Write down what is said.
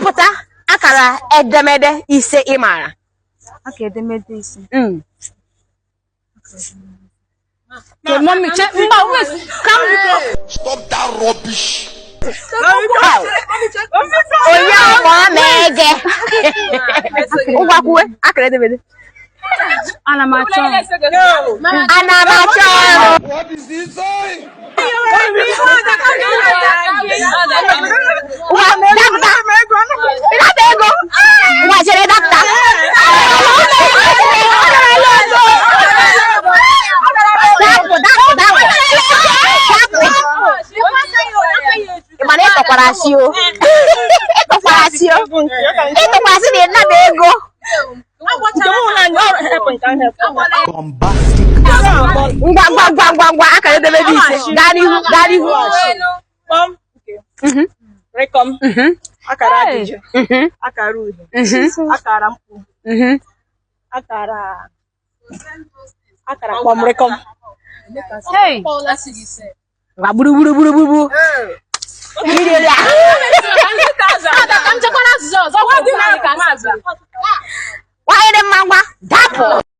Kpọpụta akara edemede ise ị maara. Aka edemede ise. Mummy, che, mba, wait. Come. Stop that rubbish. Onye ọgbọ na-ege. Ngwa kwuwe akara edemede. Ana m achọ. Ana m achọ ọrụ. What is he saying? Ngwa, dapụta. Ị nata ego. Ngwa chere dapụta. Dapụ, dapụ, dapụ. Dapụ. Ị ma na ị tụkwara asị o. Ị tụkwara asị o. Ị tụkwara asị na ị naba ego. Bombastic. Ngwa ngwa ngwa ngwa ngwa akara edemede ise. Gaa n'ihu, gaa n'ihu. Kpọm. Rịkọm. Akara ajụjụ. Akara uhie. Akara mkpu. Akara akara kpọm rịkọm. Hey. Ngwa gburu gburu gburu gburu. Iri eri ahụ.